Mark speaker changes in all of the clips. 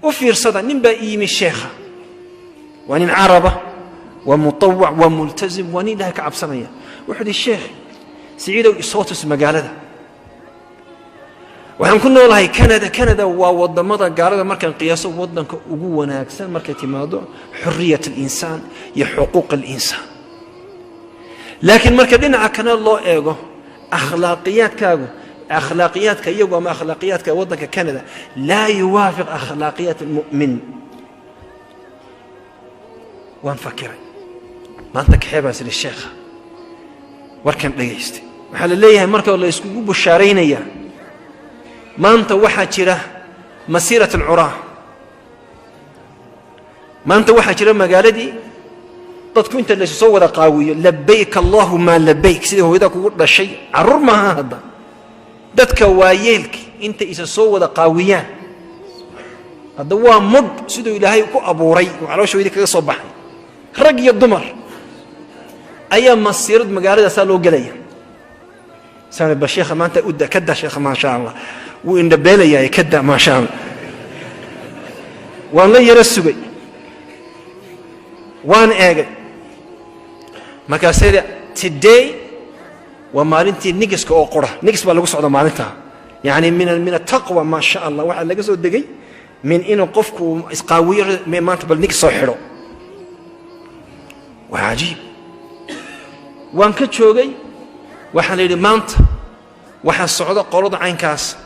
Speaker 1: U fiirsada, nin baa iyimi sheekha, waa nin caraba, waa mutawac, waa multazim, waa nin Ilahay ka cabsanaya. Wuxuu ihi: "Sheekh Siciidow, isoo tus magaalada." Waxaan ku noolahay Canada. Canada waa wadamada gaalada markaan qiyaaso waddanka ugu wanaagsan markay timaado xuriyat alinsaan iyo xuquuq alinsaan. Laakiin marka dhinaca kale loo eego akhlaaqiyaadkaagu, akhlaaqiyaadka iyagu ama akhlaaqiyaadka waddanka Canada laa yuwaafiq akhlaaqiyaat almu'min. Waan fakiray. Maanta kaxee baan sidhi sheekha warkan dhegaystay. Waxaa la leeyahay marka la iskugu bushaaraynaya, maanta waxaa jira masiirat alcuraa, maanta waxaa jira magaaladii dadku inta laysu soo wada qaawiyo, "Labayk allahuma labayk", sidii hooyada kugu dhashay. Carruur maaha hadda, dadka waayeelka intay isa soo wada qaawiyaan hadda, waa mudh siduu Ilaahay ku abuuray oo calooshoodii kaga soo baxay, rag iyo dumar ayaa masiirad magaaladaasaa loo gelaya. Saan ba sheekha maanta uda kada, sheekha maasha Allah wuu indhabeelayaa, kada maasha Allah. Waan la yaro sugay, waan eegay. Markaasay today waa maalintii nigiska oo qura, nigis baa lagu socda maalintaa. Yani min ataqwa, maa sha Allah, waxaa laga soo degay min inuu qofku isqaawiyo, maanta bal nigis soo xidho. Waa cajiib. Waan ka joogay. Waxaa la yidhi maanta waxaa socda qolada caynkaas,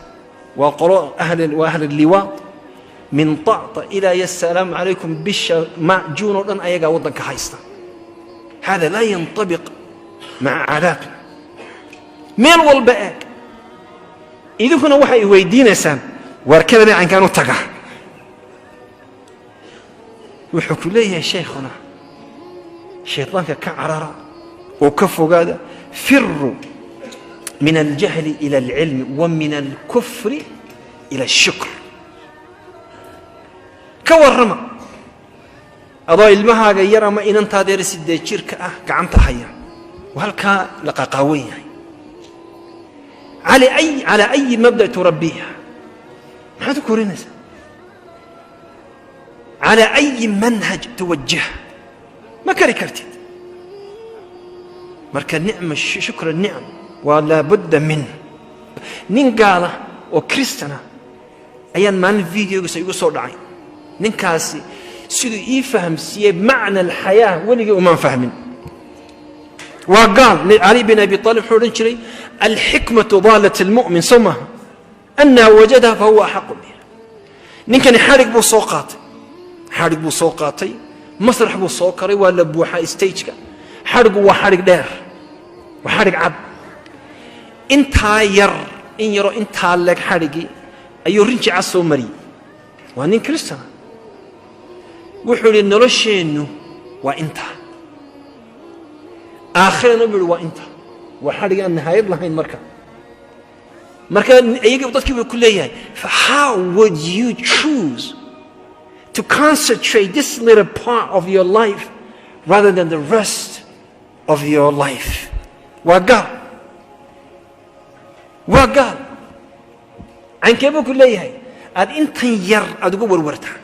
Speaker 1: waa qolo waa ahli liwaad, min طacطa ilaa yasalaamu calaykum, bisha Juun oo dhan ayagaa waddanka haysta. Hada laa yanطabiq maca caadaatna. Meel walba eeg. Idinkuna waxay weydiinaysaan, waar Kanada caynkaan u taga? Wuxuu ku leeyahay shaykhuna, shaydaanka ka carara oo ka fogaada. Firuu min aljahli ila alcilmi wa min alkufri ila alshukr. Ka warrama adoo ilmahaaga yar ama inantaadeer 8 jirka ah gacanta haya oo halkaa la qaqaawan yahay, calaa ayi mabda turabbiiha? Maxaad u korinaysaa? Calaa ayi manhaj tuwajjaha? Ma kari kartid. Marka nicma, shukra nicam waa laabudda min. Nin gaala oo kristana ayaan maalin videogiisa igu soo dhacay. Ninkaasi siduu ii fahamsiiyey macna alxayaa weligii umaan fahmin. Waa gaal. Cali bin Abi Aalib wuxuu odhan jiray: "Alxikmatu daalat almu'min", soo maaha? "Annaa wajadaha fahuwa axaqu biha." Ninkani xadhig buu soo qaatay, xadhig buu soo qaatay, masrax buu soo karay, waa la buuxaa stageka. Xadhigu waa xadhig dheer, waa xadhig cad, intaa yar, in yaroo intaa leeg xadhigii ayuu rinji cad soo mariyey. Waa nin kristana. Wuxuu idhi: "Nolosheennu waa intaa, aakhirana," buu ihi, "waa intaa." Waa xadhig aan nihaayad lahayn. Marka iyaga dadkii buu ku leeyahay: "How would you choose to concentrate this little part of your life rather than the rest of your life?" Waa gaal, waa gaal. Caynkee buu ku leeyahay aad intan yar aad uga warwartaa?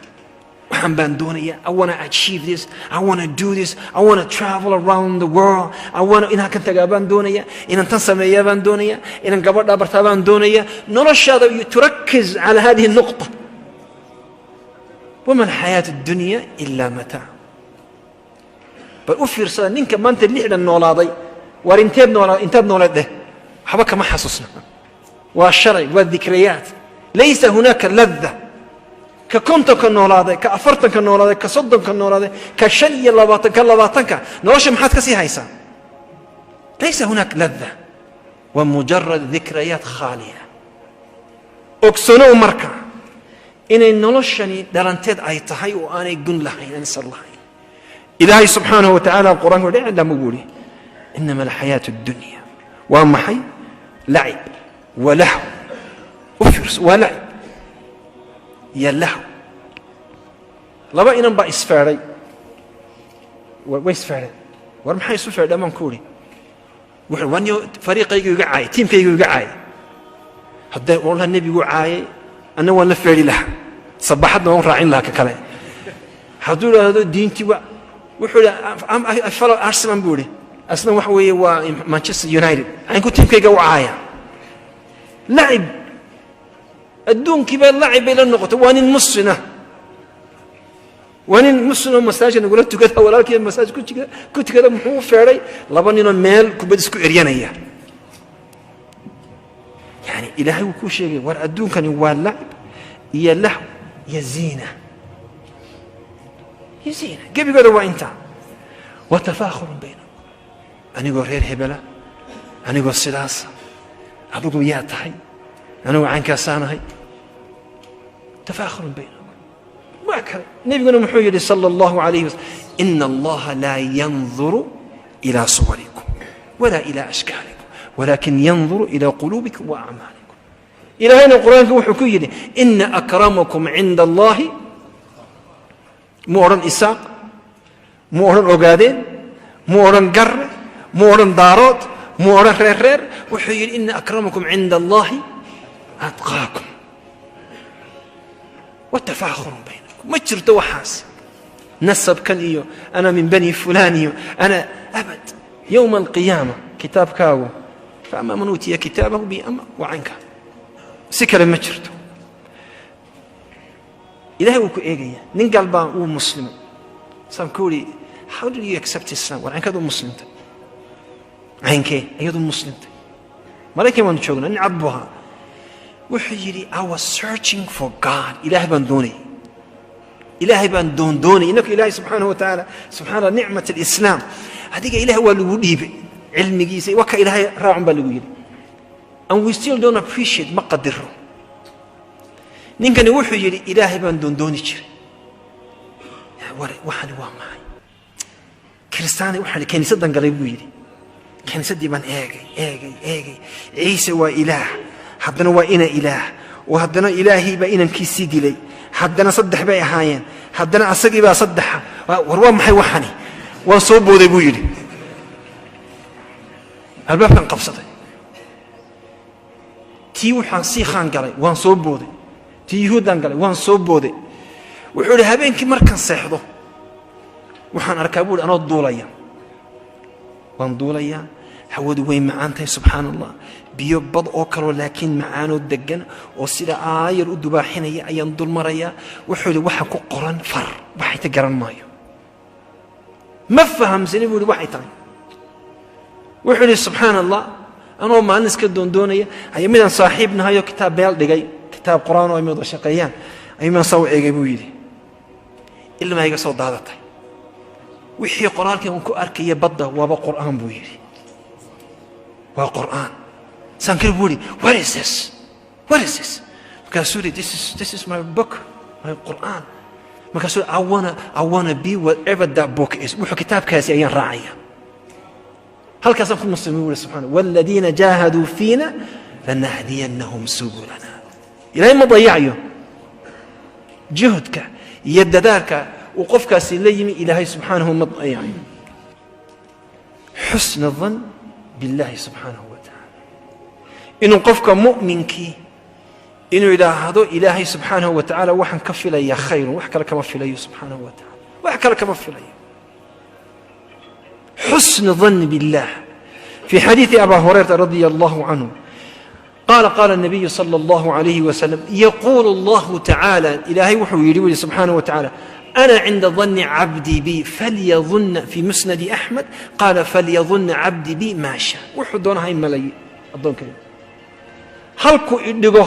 Speaker 1: Waxaan baan doonaya, I wanna achieve this, I wanna do this, I wanna travel around the world, I wanna inaan kan tagaa baan doonaya, inaan tan sameeyaa baan doonaya, inaan gabadhaa bartaa baan doonaya. Noloshaada تركز على هذه النقطة. وما الحياة الدنيا إلا متاع. Bal u fiirsada ninka maanta 60 noolaaday. Waar inteed noolaa, intaad nooleed dheh, waxba kama xasuusna. Waa shalay, waa ذكريات, ليس هناك لذة. Ka 50-ka noolaaday, ka 40-ka noolaaday, ka 30-ka noolaaday, ka 25, ka 20-ka, nolosha maxaad ka sii haysaa? ليس هناك لذة, waa مجرد ذكريات خالية. Ogsanow marka inay noloshani dhalanteed ay tahay oo aanay gun lahayn, aan sar lahayn. Ilaahay subxaanahu wa tacaala qur-aanka iclam buu ihi: إنما الحياة الدنيا waa maxay? لعب ولهو. U fiirso, waa lacib iyo lahw. Laba inan baa isfeedhay, way isfeedheen. War maxay isu feedheen baan ku idhi. Wuxuu wanyo fariiqaygu iga caayay, teamkaygu iga caayay. Haddee wallah nebigu caayay, anna waan la feedhi lahaa. Sabaxadna waan raacin lahaa. Ka kale hadduu idhaahdo diintii wa, wuxuu idhi, "I follow Arsenal," buu idhi. Asna waxa weeye waa Manchester United. Caynku tiimkayga u caaya. Lacib adduunkiiba lacib bay la noqotay. Waa nin muslina, waa nin muslim oo masaajid nagula tukada, walaalkii masaajid ku tukada. Muxuu u feedhay laba ninoo meel kubad isku eryanaya? Yani Ilaahay wuu kuu sheegay, war adduunkani waa lacib iyo lahw iyo ziina iyo ziina. Gebigooda waa intaa. Wa tafaakhurun baynakum, anigoo reer hebela, anigoo sidaasa, adigu yaa tahay, anigu caynkaasaanahay. Tafaakhurun baynakum waa kale. Nebiguna muxuu yidhi sala Allahu alayhi wasalam? Ina Allaha laa yanduru ilaa suwarikum walaa ilaa ashkaalikum, walaakin yanduru ilaa quluubikum wa acmaalikum. Ilaahayna Qur-aanka wuxuu ku yidhi: ina akramakum cinda Allahi. Mu odhan Isaaq, mu odhan Ogaadeen, mu odhan Garre, mu odhan Daarood, mu odhan reer reer. Wuxuu yidhi: ina akramakum cinda Allahi atqaakum. Watafaakhurun baynakum, ma jirto waxaas nasabkan iyo ana min bani fulan iyo ana abad. Yowma alqiyaama kitaabkaagu, faama man uutiya kitaabahu biama wacanka, si kale ma jirto. Ilahay wuu ku eegaya. Nin gaal baa wuu muslimay. Saan ku uri, "How did you accept Islam?" War caynkaad u muslimtay? Caynkee ayadu muslimtay? Maraykan baanu joognaa. Nin cad buu ahaa. Wuxuu yidhi, "I was searching for God." Ilaahay baan doonayay, Ilaahay baan doondoonay. Innaka Ilaahay subxaanahu wa tacaala, subxaana nicmat alislaam, adiga Ilahay waa lagu dhiibay cilmigiisa, waa ka Ilaahay raacun baa lagu yidhi, and we still don't appreciate, ma qadiro. Ninkani wuxuu yidhi, "Ilaahay baan doondooni jiray. War waxani waa maxay? Kiristaani waxaan kiniisaddan galay," buu yidhi. "Kiniisaddii baan eegay, eegay, eegay. Ciise waa Ilaah, haddana waa ina Ilaah, oo haddana Ilaahii baa inankiisii dilay, haddana saddex bay ahaayeen, haddana asagii baa saddexa. War waa maxay waxani? Waan soo booday," buu yidhi. "Albaabkan qabsaday. Tii waxaan siikhaan galay, waan soo booday. Tii Yuhuuddaan galay, waan soo booday." Wuxuu idhi, "Habeenkii markaan seexdo waxaan arkaa," buu ihi, "anoo duulaya. Waan duulayaa, hawadu way macaan tahay, subxaana Allah. Biyo bad oo kaloo laakiin macaanoo degan oo sida aayar u dubaaxinaya ayaan dulmarayaa." Wuxuu yidhi, "Waxa ku qoran far waxay ta garan maayo, ma fahamsani," buu yidhi, "waxay tahay." Wuxuu yidhi, "Subxaana Allah, anoo maalin iska doondoonaya ayaa midaan saaxiib nahayoo kitaab meel dhigay, kitaab Qur-aan oo ay wada shaqeeyaan ayuu maan saa u eegay," buu yidhi. "Ilmaa iga soo daadatay. Wixii qoraalkii aan ku arkaya badda waaba Qur'aan," buu yidhi. "Waa Qur'aan." Saan kale buu yidhi, "What is this? What is this?" Markaasuu yidhi, This is my book, my Qur'aan." Markaasuu yidhi, I wanna be whatever that book is. Wuxuu kitaabkaasi ayaan raacaya. Halkaasaan ku muslimay," buu yidhi. Subxana waladiina jaahaduu fiina lanahdiyannahum subulana. Ilaahay ma dayacayo juhdka iyo dadaalka uu qofkaasi la yimi. Ilaahay subxaanahu ma dayacayo. Xusna dan billahi subxaanahu wa tacaala, inuu qofka mu'minkii inuu yidhaahdo, Ilaahay subxaanahu wa tacaala waxaan ka filayaa khayrun, wax kale kama filayo. Subxaanahu wa tacala wax kale kama filayo. Xusnu dan billah. في حديث أبا هريرة رضي الله عنه قال: قال النبي صلى الله عليه وسلم: يقول الله تعالى، إلهي wuxuu yidhi سبحانه وتعالى: أنا عند ظن عبدي بي فليظن. في مسند أحمد قال: فليظن عبدي بي ما شاء. Wuxuu doona ha maleeyo addoonkaygu. Halkuu idhigo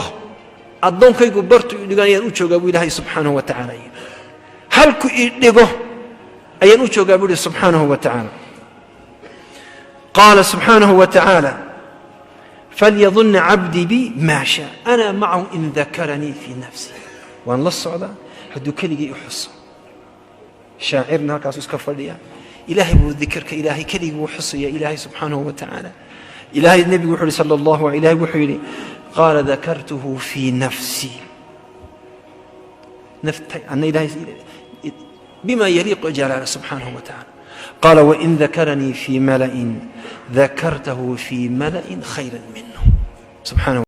Speaker 1: addoonkaygu, bartu idhigo ayaan u joogaa, buu Ilaahay subxaanahu wa tacaala yidhi. Halku idhigo ayaan u joogaa, buu ihi subxaanahu wa tacaala. قال سبحانه وتعالى: فليظن عبدي بي ما شاء، أنا معه إن ذكرني في نفسه. Waan la socdaa hadduu keligii i xuso. Shaacirna halkaasuu iska fadhiya, Ilaahay buu dikrka, Ilaahay keligii wuu xusaya, Ilaahay subxaanahu wa tacaala. Ilaahay, nebigu wuxuu yidhi sala Allahu, Ilahay wuxuu yidhi: قال ذكرته في نفسي. Naftay ana Ilahay بما يليق جلاله سبحانه وتعالى. قال: وإن ذكرني في ملأ ذكرته في ملأ خيرا منه سبحانه.